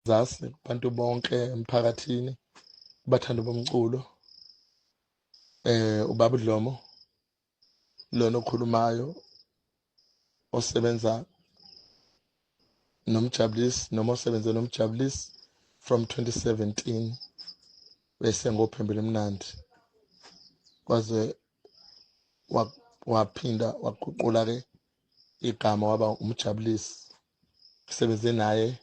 Zasi kubantu bonke emphakathini, kubathandi bomculo. Ubaba uDlomo lona okhulumayo, osebenza noMjabulisi noma osebenze noMjabulisi from 2017, bese ngophembela emnandi kwaze waphinda waguqula ke igama waba uMjabulisi. Sebenze naye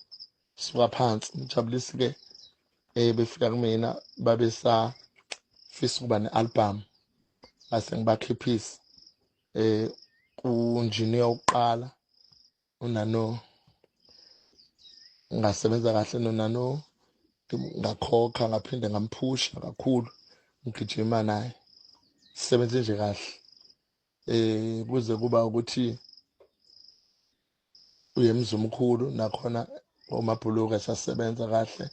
suka phansi uMjabulisi ke. Befika kumina babesafisa ukuba ne-album, ngase ngibakhiphisa ku-engineer wokuqala uNano. Ngasebenza kahle noNano, ngakhokha, ngaphinde ngamphusha kakhulu, ngigijima naye, sisebenze nje kahle kuze kuba ukuthi uye eMzimkhulu nakhona omabhuluka sasebenza kahle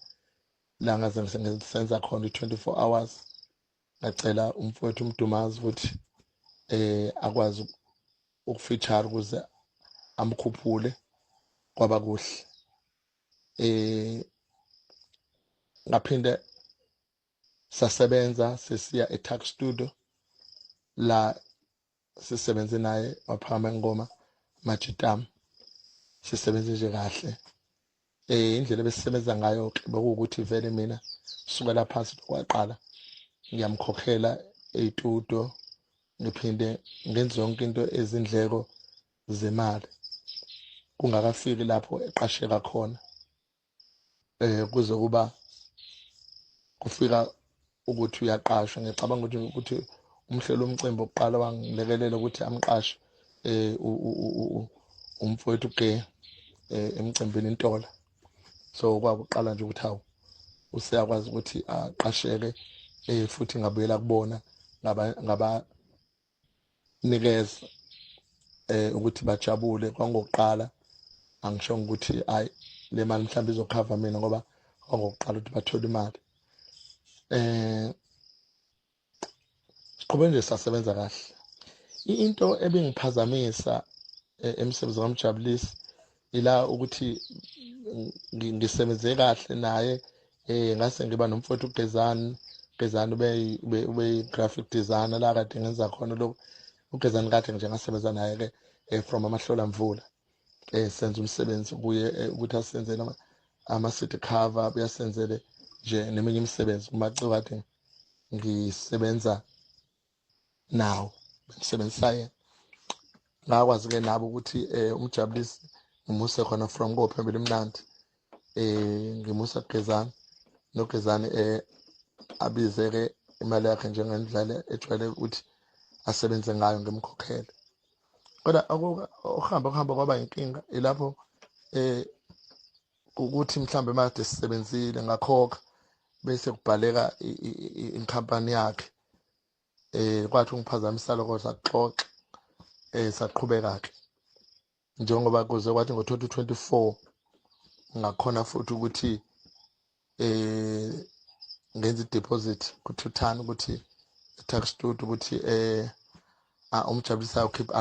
la ngaze ngisenza khona i-24 hours. Ngacela umfowethu uMdumazi ukuthi akwazi ukufeature ukuze amkhuphule, kwaba kuhle. Ngaphinde sasebenza sesiya eTax Studio la sisebenze naye, waphakama ingoma Majitam, sisebenze nje kahle. Indlela ebesisebenza ngayo ke bekuwukuthi vele mina sukela phansi kwaqala ngiyamkhokhela ey'tudio, ngiphinde ngenze yonke into, ezindleko zemali, kungakafiki lapho eqasheka khona kuze kuba kufika ukuthi uyaqashwa. Ngiyacabanga ukuthi umhlelo umcimbi oqala wangilekelela ukuthi amqashe umfowethu ke emcimbini intola. So kwakuqala nje ukuthi hawu, useyakwazi ukuthi aqasheke, futhi ngabuyela kubona ngaba nikeza ukuthi bajabule. Kwangokuqala angisho ukuthi ayi, le mali mhlawumbe izokhava mina, ngoba kwangokuqala ukuthi bathole imali. Siqhubeke nje sasebenza kahle. Into ebingiphazamisa emsebenzini kaMjabulisi ila ukuthi ngisebenze kahle naye, ngase ngiba nomfowethu uGezani. Gezani ube graphic designer la kade ngenza khona lokho. UGezani kade nje ngasebenza naye ke from Amahlola Mvula, senza umsebenzi kuye ukuthi asenzele ama CD cover, uyasenzele nje neminye imisebenzi kumaciko kade ngisebenza nawo, bengisebenzisa yena. Ngakwazi ke nabo ukuthi uMjabulisi ngimuse khona from kophembela imnandi, ngimusa kuGezani, noGezani abize ke imali yakhe njengendlela ejwayele ukuthi asebenze ngayo, ngimkhokhele. Kodwa okuhamba kuhamba kwaba inkinga ilapho ukuthi mhlambe made sisebenzile, ngakhokha, bese kubhaleka inkampani yakhe. Kwathi ungiphazamisa lokho, saxoxa, saqhubeka ke njengoba kuze kwathi ngo-2024 ngakhona futhi ukuthi ngenza i-deposit ku-Thuthani, ukuthi tax studio, ukuthi uMjabulisa ukhipha.